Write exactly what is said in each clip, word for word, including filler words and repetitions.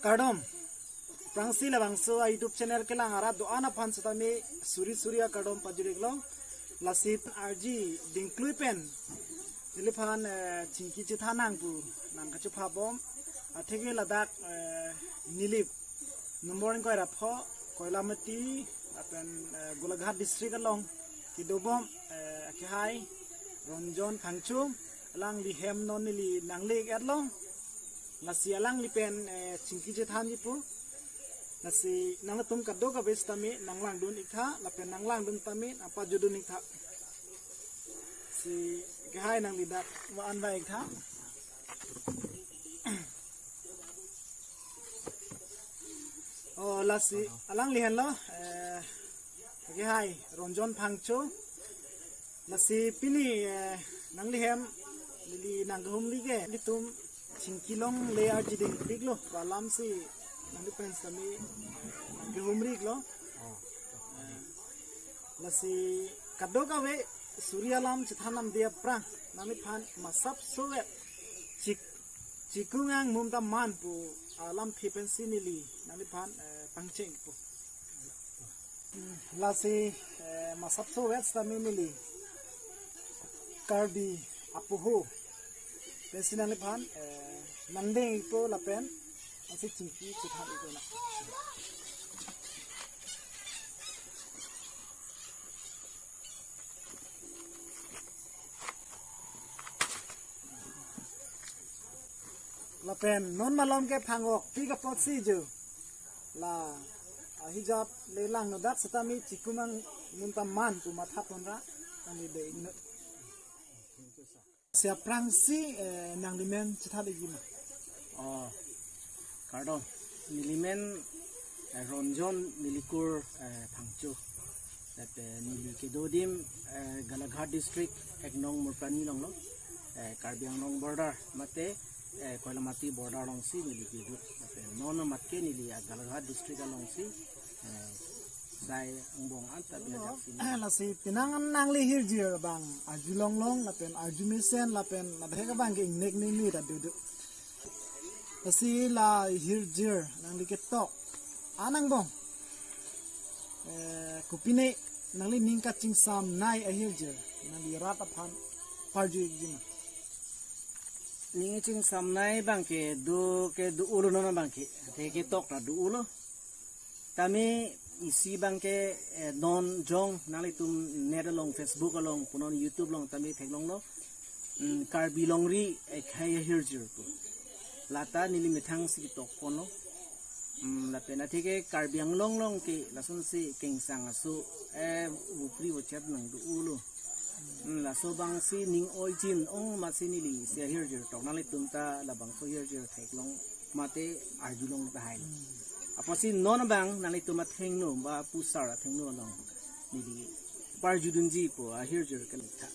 Kardom. Aphrangsi labangso a-YouTube channel kelang arat do-an aphan sitame suri suri akardom pajir-iklo. Lasi arji dingklui pen neliphan, eh, chingki chethan nang pu nangkachuphabom. Atheke ladak, eh, Nilip number ingkoi ra pho, Koilamati, lapen, eh, Golaghat district along kedobom, eh, akehai Ronjon Phangcho, alangli hem non neli nangle-etlo. Lasi alangli pen, eh, chingki chethanji pu. Lasi nangtum kadokave sitame nanglangdun-iktha, lapen nanglangdun tame nangpajudun-iktha. Si akehai nangli dak ma-an vai-iktha. Oh, lasi alangli henlo, eh, akehai Ronjon Phangcho. Lasi pini, eh, nangli hem neli nangkehumri ke, ilitum chingki longle arji dingkliklo, alamsi nangli pen sitame kehumri-iklo. Eh, lasi kadokave suri alam chethan namde aphrang nangliphan masapso-et chik- chikung angmum ta man pu alamthe pensi neli nangliphan, eh, pangcheng pu. Hmm, lasi, eh, masapso-et sitame neli Karbi apoho pensi nangliphan, eh, nangdeng-ikpo lapen lasi chingki chethan-ikpo na. Lapen non malom ke phang-ok pik apotsi jo, la ahijap le langnodak sitame chikung angmum ta man pu matha ponra, ani de ingno. Si aphrangsi, eh, nanglimen chethan-ikji ma? Oh, kardom. Nelimen, eh, Ronjon Nilikur, eh, Phangcho. Lapen neli kedo adim, eh, Golaghat district, ek nong Murprani alonglo. Eh, Karbi Anglong border, mate, eh, Koilamati border alongsi neli kedo. Lapen non amat ke neli, ah, Golaghat district alongsi, eh, sai angbong anta biadak si. Lasi penang nangli hirjir abang arjulonglong lapen arjumesen lapen nabhek abang ke ingnek nini ta dudu. Lasi la hirjir nangli ketok an angbong, eh, kopine nangli ning kachingsamnei ahirjir nangli rat aphan parju-ikji ma? Ning chingsamnei abang ke do ke do-olo, non abang ke. Te ketok ta do-olo. Tame isi abang ke, eh, non jong nanglitum net along, Facebook along, punon YouTube along tame theklonglo. Hmm, Karbi longri, eh, khei ahirjir pu. Lata neli methang si ketok ponlo. Hmm, lapen atheke Karbi Anglong along ke lasonsi kengsang aso, eh, vopri vochet nang do-olo. Hmm, laso abangsi ning oi chin-ong amatsi neli si ahirjir tok, nanglitum ta labangso hirjir theklong mate arjulong tahai. Apotsi non abang nanglitum athengno ba pusar athengno along neli parjudunji pu ahirjir kali tha.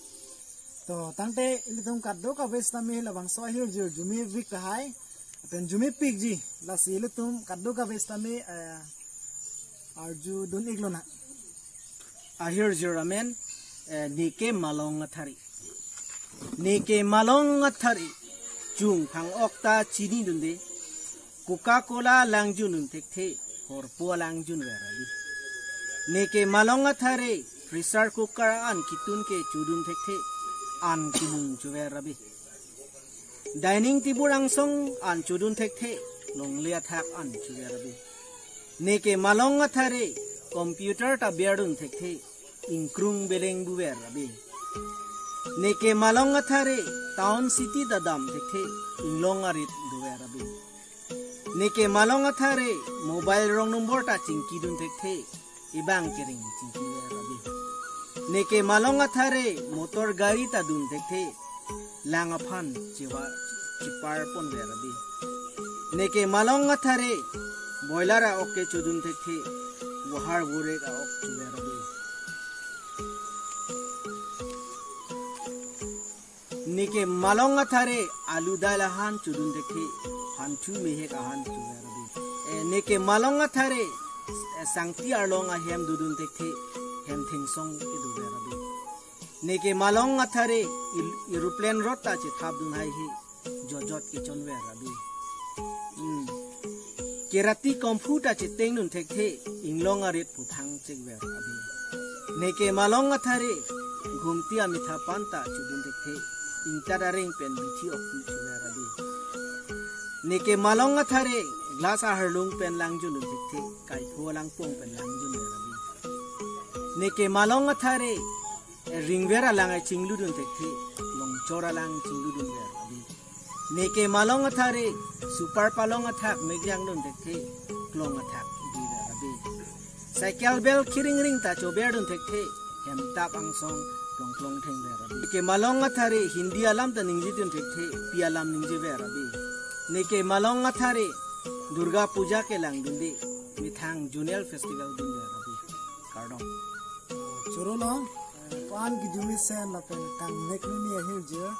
To, tangte ilitum kadokave sitame labangso ahirjir arjumepik tahai, lapen arjumepikji, lasi ilitum kadokave sitame, eh, arjudun-iklo na. Ahirjir amen, eh, Neke Malong Athare. Neke Malong Athare, chungphang-ok ta chinidunde, Coca-Cola langjundun thekthe, horpo alangjunver abi. Neke Malong Athare, pressure cooker an ketun ke chodun thekthe, an kemung chuver abi. Dining table angsong an chodun thekthe, longle athak an chuver abi. Neke Malong Athare, computer ta berdun thekthe, ingkrung beleng buver abi. Neke Malong Athare, town city ta dam thekthe, inglong arit dover abi. Neke Malong Athare, mobile wrong number ta chingkidun thekthe, ibang kering chingkiver abi. Neke Malong Athare, motor gari ta dun thekthe, lang aphan chewa chepar ponver abi. Neke Malong Athare, boiler a-ok ke chodun thekthe, wahar vorek a-ok chuver abi. Neke Malong Athare, alu dail ahan chodun thekthe, hanthu mehek ahan chuver abi. Eh, neke Malong Athare, eh, sangti arlong ahem dodun thekthe, hem thengsong kedover abi. Neke Malong Athare, il-, aeroplane rot ta chethapdun haihe, jotjot kechonver abi. Hmm. Kerati komphu ta chetengdun thekthe, inglong arit puthang chekver abi. Neke malong athare, ghumti amitha pan ta chudun thekthe, ingtat areng pen bithi okpi chuver abi. Neke malong athare, glass aharlung pen langjundun thekthe, kaipho langpong pen langjunver abi. Neke malong athare, ringver alang ai chingludun thekthe, longchor alang chingludunver abi. Neke malong athare, super palong athak mekyangdun thekthe, klong athak biver abi. Cycle bell khiringring ta choberdun thekthe, hemtap angsong longklong thengver abi. Neke malong athare, Hindi alam ta ningjidun thekthe, pi alam ningjever abi. Neke malong athare, Durga Puja kelangdunde, methang Zonal Festival dunver abi. Kardom. Choro lo, eh, ko-an kejumisen lapen kangnek nini ahirjir,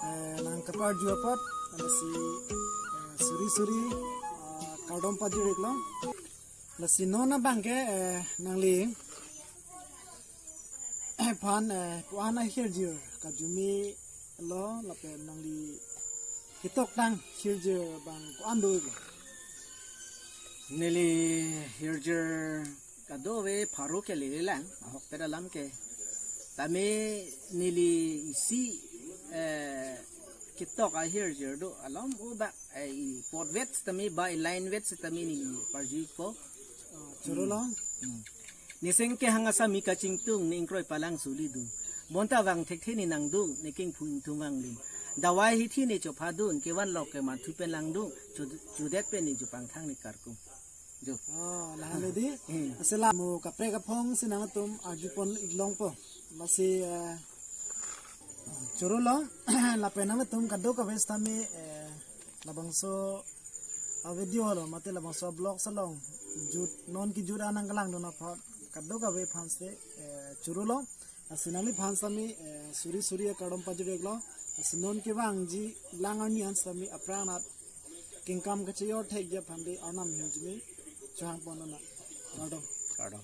eh, nang kaparju apot, lasi, eh, suri suri, eh, kardom pajir-iklo. Lasi non abangke, eh, nangli, eh, phan, eh, ko-an ahirjir kajumi lo lapen nangli ketoktang hirjir abang ko-an do-iklo? Neli hirjir kadokave pharo kelelang, ahokpet alam ke. Tame neli isi, eh, ketok ahirjir do, alom ubak, eh, i potvet tame ba i linevet tame neli parju-ikpo. Oh, choro lo. Hmm. Niseng kehang asami kachingtung, ne ingkroi palang sulidung. Bonta vang thekthe ne nangdung, ne kengphu ingthum vanglim. Dawai hithi ne chophadun, kevan lok ke mathu pen langdung, chu-, chudet pen ne jupangthang ne karkung. Jo. Oh, lahan dei. Hmm. Asela mo kaprek aphong si nangtum arjupon-iklongpo. Lasi, eh, choro lo, lapen nangtum kadokave sitame, eh, labangso a-video lo, mate labangso a-vlog along jut, non kejut anang kelangdun aphan kadokave aphansi, eh, choro lo. Lasi nangliphan sitame, eh, suri suri akardom pajir-iklo. Lasi non kevangji lang arni an sitame apran anat kengkam kachejor thekji aphan dei Arnam ahirjume chohangpon nang. Kardom. Kardom.